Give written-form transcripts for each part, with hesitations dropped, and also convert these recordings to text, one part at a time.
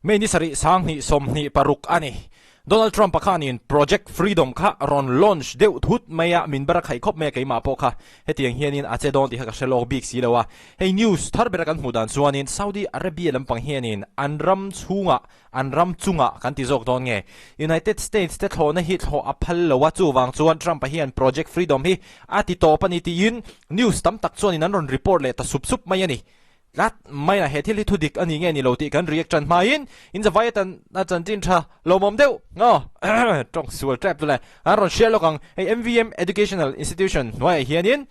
May ni sarih 2026 a ni. Donald Trump-a khanin Project Freedom kha rawn launch deuh thut mai a, min ber a khaih khawp mai a keimah pawh kha hetiang hianin a che dawn tih kha ka hre lawk bik si lo a. Hei news thar bera kan hmuh dan chuanin Saudi Arabia lampang hianin an ram chhungah, an ram chungah kan ti zawk dawn nge? United States te thlawhna hi thlawh a phal lo a, chuvang chuan Trump-a hian Project Freedom hi a ti tawp a ni tiin news tam tak chuanin an rawn report leh ta sup sup mai a ni. Tlat mai a, he thil hi thudik a ni nge ni lo tih kan react tan hmain in zavai atan a chanchin tha lawmawm deuh aw tawng sual tep chu le an rawn share lawk ang. Hei MVM Educational Institution hnuaiah hianin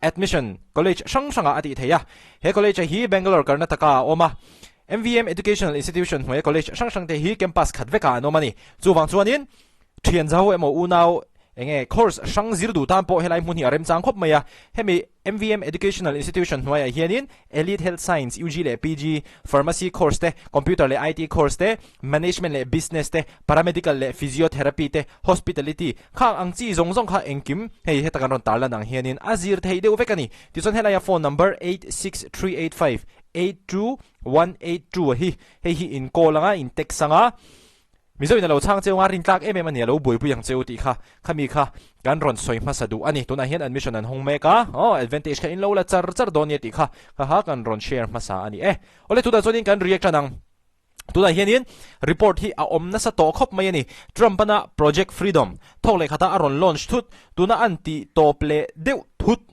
admission college hrang hrangah a tih theih a, he college hi Bangalore Karnataka ah a awm a, MVM Educational Institution hnuaia college hrang hrang te hi campus khat vekah an awm a ni. Chuvang chuanin thian zau emaw unau enge course hrang zir duh tan pawh helai hmun hi a remchang khawp mai a, hemi MVM Educational Institution hnuaiah hianin Allied Health Science, UG leh PG, Pharmacy course te, Computer leh IT course te, Management leh Business te, Paramedical leh Physiotherapy te, Hospitality, khang ang chi zawng zawng kha engkim hei heta kan rawn tarlan ang hianin a zir theih deuh vek a ni. Tichuan helaia phone number 8638582182 hi hei hi in call anga in text anga Mizo in a lo chhang cheu nga rin tlak em em a ni, a lo buaipui ang cheu tih kha khami kha kan rawn sawi hmasa duh a ni. Tunah hian admission an hawng mek a, aw advantage kha in lo la char char dawn nia tih kha kha ha kan rawn share hmasa a ni e. Awle tunah chuanin kan react tan ang. Tunah hianin report hi a awm nasa tawh khawp mai a ni. Trump-ana Project Freedom thawk leh khata a rawn launch thut, tuna an tih tawp leh deuh thut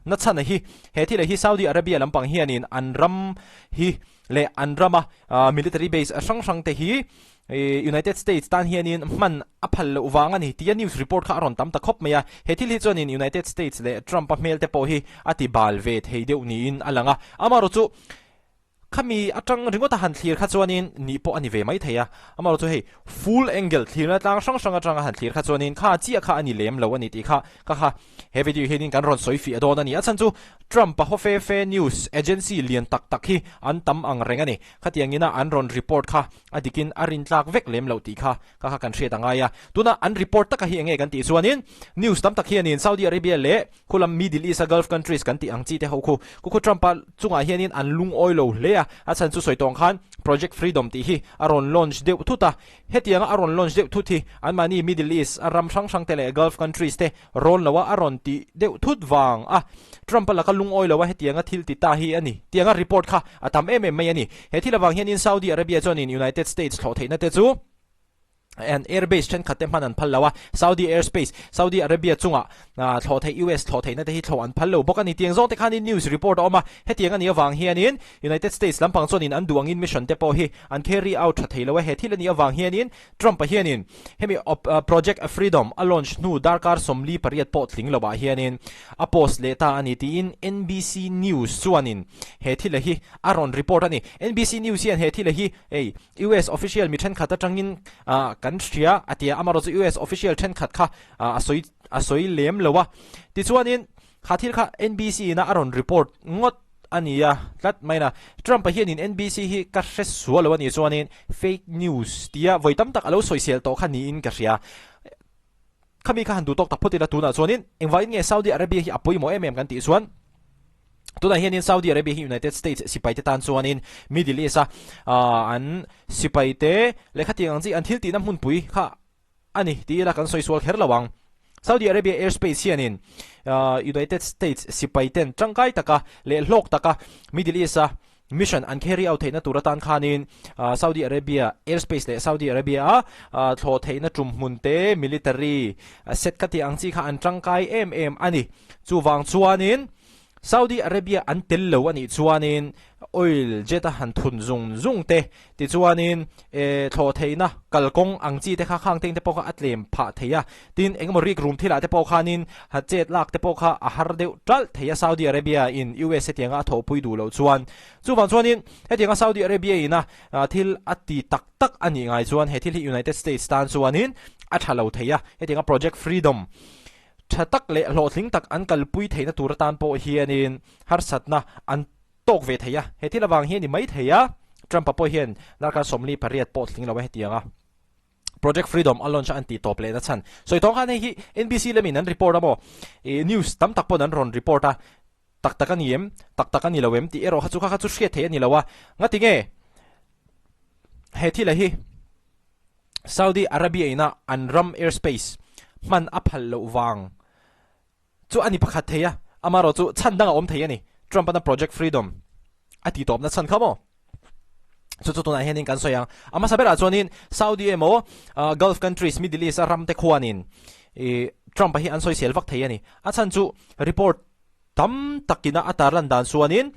na chhan a hi. He thil hi Saudi Arabia lampang hianin an ram hi leh an rama military base hrang hrang te hi United States tan hianin hman a phal loh vang a ni tia news report kha a rawn tam ta khawp mai a. He thil hi chuanin United States leh Trump-a hmel te pawh hi a ti bal ve thei deuh niin a lang a. Amaherawh chu khami atang ringawt a han thlir kha chuanin nih pawh a ni ve mai thei a. Amaherawh chu hei full angle thlirna tlang hrang hrang atanga han thlir kha chuanin kha chiah kha a ni lem lo a ni tih kha ka kha He video hianin kan rawn sawi fiah dawn a ni. A chhan chu Trump a hawfe fe news agency lian tak tak hi an tam ang reng a ni. Khatiang ina an rawn report kha a dikin a rintlak vek lem loh tih kha ka kha kan hriat a ngai a. Tuna an report taka hi enge kan tih chuanin news tam tak hianin Saudi Arabia leh khulam Middle East a Gulf countries kan tih ang chi te ho khu khu khu Trump a chungah hianin an lungawi lo hle a. A chhan chu sawi tawng khan Project Freedom tih hi a rawn launch deuh thut a. Hetianga a rawn launch deuh thut hi anmahni Middle East a ram hrang hrang te leh Gulf countries te rawn lo a a rawn tih deuh thut vang a Trump a laka lungawi lo a hetianga thil ti ta hi a ni. Tianga report kha a tam em em mai a ni. He thil avang hianin Saudi Arabia chuanin United States thlawh theihna te chu an airbase thenkhat te hman an phal lo a, Saudi airspace, Saudi Arabia chunga thlawh theih US thlawh theihna te hi thlawh an phal lo bawk a ni. Tiang zawng te khanin news report a awm a, hetiang a nih avang hianin United States lampang chuanin an duh angin mission te pawh hi an carry out tha thei lo a, he thil a nih avang hianin Trump-a hianin hemi Project Freedom a launch hnu darkar 48 pawh tling lovah hianin a post leh ta a ni tiin NBC News chuanin he thila hi a rawn report a ni. NBC News hian he thila hi hei US official mi thenkhat atangin kan hria a tia, amaherawhchu US official thenkhat kha a sawi a sawi lem lo a. Tichuanin Kha thil kha NBC ina a rawn report ngawt a ni a, tlat mai na. Trump-a hianin NBC hi ka hre sual lo a nih chuanin fake news tia vawi tam tak a lo sawisel tawh kha niin ka hria. Khami kha han duh tawk tak phawt ila tunah chuanin engvangin nge Saudi Arabia hi a pawimawh em em kan tih chuan tunah hianin Saudi Arabia hi United States sipaite tan chuanin Middle East-a an sipaite leh khatiang ang chi an thil tihna hmunpui kha a ni ti ila kan sawi sual kher lo ang. Saudi Arabia airspace hianin United States sipai ten tangkai taka leh hlawk taka Middle East a mission an carry out theihna tur atan khanin Saudi Arabia airspace leh Saudi Arabia a thlawh theihna tum hmun te military set ka tih ang chi kha an tangkai em em a ni. Chuvang chuanin Saudi Arabia an tel lo a nih chuanin oil jet a han thun zung zung te, tichuanin eh thlawh theihna kalkawng ang chi te kha khang teng te pawh kha a tlem phah thei a, tin engemaw rik rum thilah te pawh khanin ha chet lak te pawh kha a har deuh ṭalh thei a Saudi Arabia in US hetianga a thawhpui duh loh chuan. Chuvang chuanin hetianga Saudi Arabia ina thil a ti tak tak a nih ngai chuan he thil hi United States tan chuanin a ṭha lo thei a, hetianga Project Freedom Tha tak leh hlawhtling tak an kalpui theihna tur atan pawh hianin harsatna an tawk ve thei a, he thil avang hian i mai thei a, Trump-a pawh hian darkar 48 pawh tling lo a hetiang a Project Freedom a launch a an tih tawp lehna chhan sawi tawng khan hei hi NBC lamin an report a maw, ih news tam tak pawn an rawn report a, tak tak a ni em, tak tak a ni lo em tih erawh kha chu kha kha chu hriat theih a ni lo a, ngati nge? he thil a hi Saudi Arabia ina an ram airspace hman a phal loh vang chu a ni pakhat thei a, amaherawh chu chhan dang a awm thei a ni. Trump ana Project Freedom a tih tawpna chhan kha maw? Chu chu tunah hianin kan sawi ang. A hmasa berah chuanin Saudi emaw Gulf countries, Middle East a ramte khuanin ih Trump-a hi an sawisel vak thei a ni. A chhan chu report tam takina a tarlan dan chuanin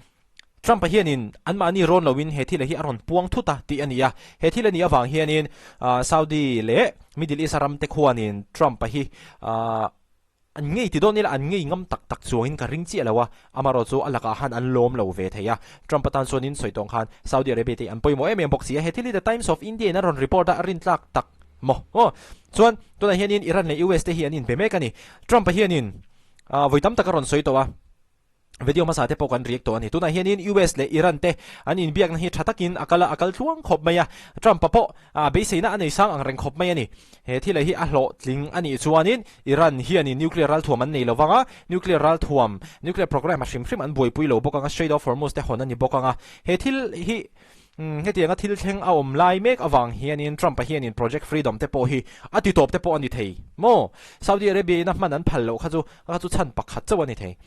Trump-a hianin anmahni rawn loin he thil hi a rawn puang thut a tih a ni a. He thil a nih avang hianin Saudi leh Middle East a ramte khuanin Trump-a hi an ngei ti dawn ila an ngei ngam tak tak chuangin ka ring chiah lo a, amaherawh chu a lakah khan an lawm lo ve thei a. Trump-a tan chuanin sawi tawng khan Saudi Arabia te hi an pawimawh em em bawk si a. He thil hi The Times of India in a rawn report a, a rintlak tak maw? Aw. Chuan tunah hianin Iran leh US te hi an inbe mek a ni. Trump-a hianin vawi tam tak a rawn sawi tawh a. Video hmasa te pawh kan react tawh a ni. Tunah hianin US leh Iran te an inbiakna hi tha takin a kal a, a kal tluang khawp mai a. Trump-a pawh beiseina a nei sang ang reng khawp mai a ni. He thil hi a hlawhtling a nih chuanin Iran hianin nuclear ralthuam an nei lo vang a, nuclear ralthuam, nuclear program a hrim hrim an buaipui lo bawk ang a, Strait of Hormuz te hawn a ni bawk ang a. He thil hi hetianga thil thleng a awm lai mek avang hianin Trump-a hianin Project Freedom te pawh hi a ti tawp te pawh a ni thei maw? Saudi Arabia ina hman an phal loh kha chu kha chu chhan pakhat chauh a ni thei.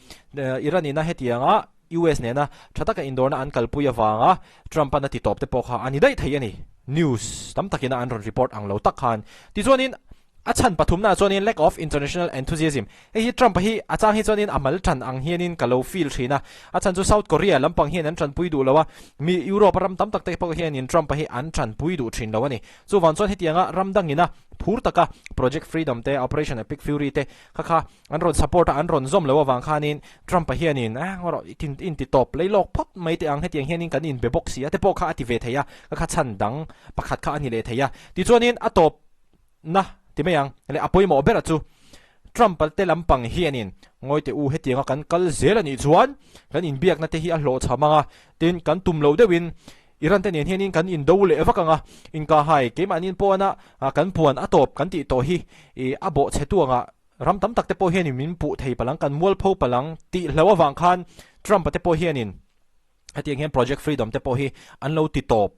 Iran ina hetianga US nena tha taka indawrna an kalpui avanga Trump-an a ti tawp te pawh kha a ni daih thei a ni. News tam takina an rawn report ang lo tak khan. Tichuanin A chhan pathumnaah chuanin lack of international enthusiasm. Hei hi Trump-a hi a chang hi chuanin a mal tan ang hianin ka lo feel thin a. A chhan chu South Korea lampang hian an tanpui duh lo a, mi Europe a ram tam tak te pawh hianin Trump-a hi an tanpui duh thin lo a ni. Chuvang chuan hetianga ram dangina phur taka Project Freedom te, Operation Epic Fury te kha kha an rawn support a, an rawn zawm lo avang khanin Trump-a hianin eh ngaw rawh i inti tawp lei lawk phawt mai teh ang hetiang hianin kan inbe bawk si a te pawh kha a ti ve thei a, kha kha chhan dang pakhat kha a ni leh thei a. Tichuanin a tawp Na ti mai ang. Leh a pawimawh ber a chu Trump a te lampang hianin ngawi teh u hetianga kan kal zel a nih chuan kan inbiakna te hi a hlawhchham ang a, tin kan tum lo deuhin Iran te nen hianin kan indo leh vak ang a, inkahhai keimahniin pawhana kan puan a tawp kan tih tawh hi ih a bawhchhe tu angah ram tam tak te pawh hianin min puh thei palang kan mualpho palang tih hlo avang khan Trump a te pawh hianin Hetiang hian Project Freedom te pawh hi an lo ti tawp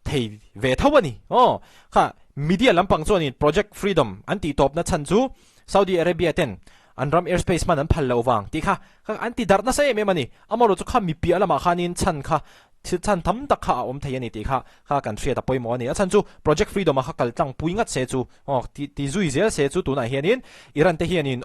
thei ve tho a ni. Aw, kha media lampang chuanin Project Freedom an tih tawpna chhan chu Saudi Arabia ten an ram airspace hman an phal loh vang tih kha kha an ti darh nasa em em a ni. Amaherawhchu kha mi piah lamah khanin chhan kha thil chhan tam tak kha a awm thei a ni tih kha kha kan hriat a pawimawh a ni. A chhan chu Project Freedom-a kha kal tlang pui ngat se chu aw ti ti zui zel se chu tunah hianin Iran te hianin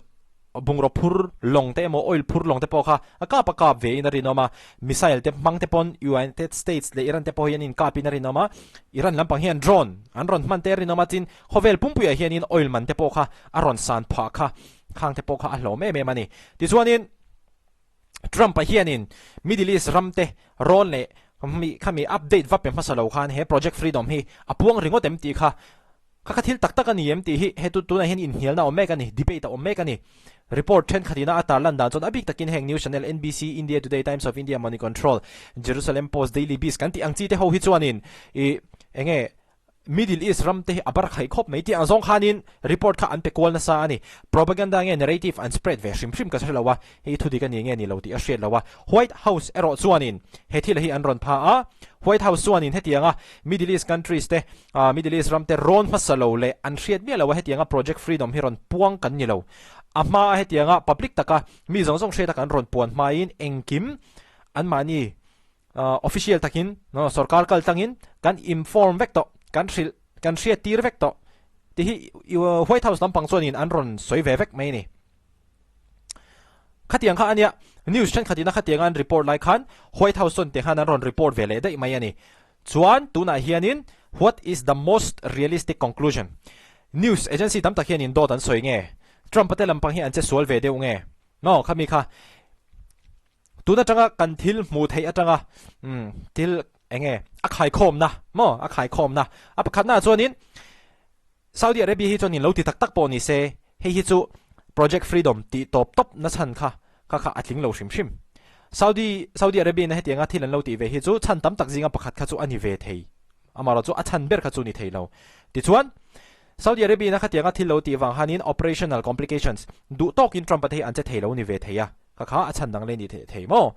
Bungraw phur lawng te emaw oil phur lawng te pawh kha a kap a kap ve in a rinawm a, missile te hmang te pawn United States leh Iran te pawh hi an inkap in a rinawm a, Iran lampang hian drone an rawn hman te a rinawm a, tin khawvel pumpuiah hianin oil man te pawh kha a rawn san phah kha khang te pawh kha a hlawm em em a ni. Tichuanin Trump-a hianin Middle East ram te rawn leh khami update va pe hmasa lo khan he Project Freedom hi a puang ringawt em tih kha Kha kha thil tak tak a ni em tih hi he tunah hian inhnialna a awm mek a ni, debate a awm mek a ni. Report thenkhatina a tarlan dan chuan a bik takin heng news channel NBC, India Today, Times of India, Money Control, Jerusalem Post, Daily Beast kan tih ang chi te ho hi chuanin ih enge Middle East ram te hi a bar khaih khawp mai tih ang zawng khanin report kha an pe kual nasa a ni. Propaganda nge narrative an spread ve hrim hrim ka hre lo a, hei thu dik a ni nge ni lo tih a hriat lo a. White House erawh chuanin he thil hi an rawn pha a, White House chuanin hetianga Middle East countries te, Middle East ram te rawn hmasa lo leh an hriat miah lo a hetianga Project Freedom hi rawn puang kan ni lo. A hma a hetianga public taka mi zawng zawng hriata kan rawn puan hmain engkim anmahni official takin sorkar kal tlangin kan inform vek tawh, kan hrilh, kan hriat tir vek tawh tih hi White House lampang chuanin an rawn sawi ve vek mai a ni. Khatiang kha a nia, news thenkhatin a khatianga an report lai khan White House chuan tiang khan an rawn report ve leh daih mai a ni. Chuan tunah hianin what is the most realistic conclusion? News agency tam tak hianin dawt an sawi nge? Trump-a te lampang hi an che sual ve deuh nge? No, khami kha tun atanga kan thil hmuh theih atanga umm thil enge a khaikhawmna maw a khaikhawmna a pakhatnaah chuanin Saudi Arabia hi chuan in lo ti tak tak pawh ni se, hei hi chu Project Freedom tih tawp tawp na chhan kha kha kha a tling lo hrim hrim. Saudi Saudi Arabia ina hetianga thil an lo tih ve hi chu chhan tam tak zinga pakhat kha chu a ni ve thei. Amaherawh chu a chhan ber kha chu ni thei lo. Tichuan, Saudi Arabia ina khatianga thil lo tih vang hanin operational complications duh tawkin Trump-a te hi an che thei lo ni ve thei a, kha kha a chhan dang leh ni thei maw?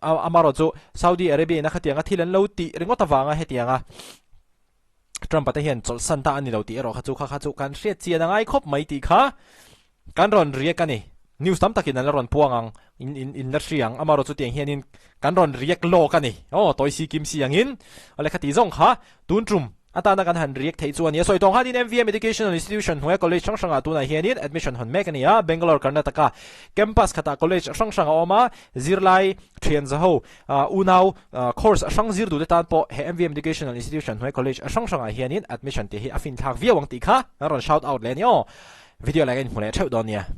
Amaherawh chu Saudi Arabia ina khatianga thil an lo tih ringawt avanga hetianga. Trump-a te hian chawlhsan ta a ni lo tih erawh kha chu kha kha chu kan hriat chian a ngai khawp mai tih kha kan rawn react a ni. News tam takin an la rawn puang ang, in in in la hria ang, amaherawh chu tiang hianin kan rawn react lawk a ni. Aw, tawi si kim si angin a lehkha tih zawng kha tun tum atana kan han react theih chu a ni. A sawi tawng khanin MVM Educational Institution hnuaia college hrang hrangah tunah hianin admission hawn mek a ni a, Bangalore Karnataka campus khatah college hrang hrang a awm a, zirlai thian zaho Unau course a hrang zir duhte tan pawh he MVM Educational Institution hnuai college a hrang hrangah hianin admission tih hi a finthlak viau ang tih kha kan rawn shout out leh a ni aw. Video like a inhmu leh theuh dawn nia.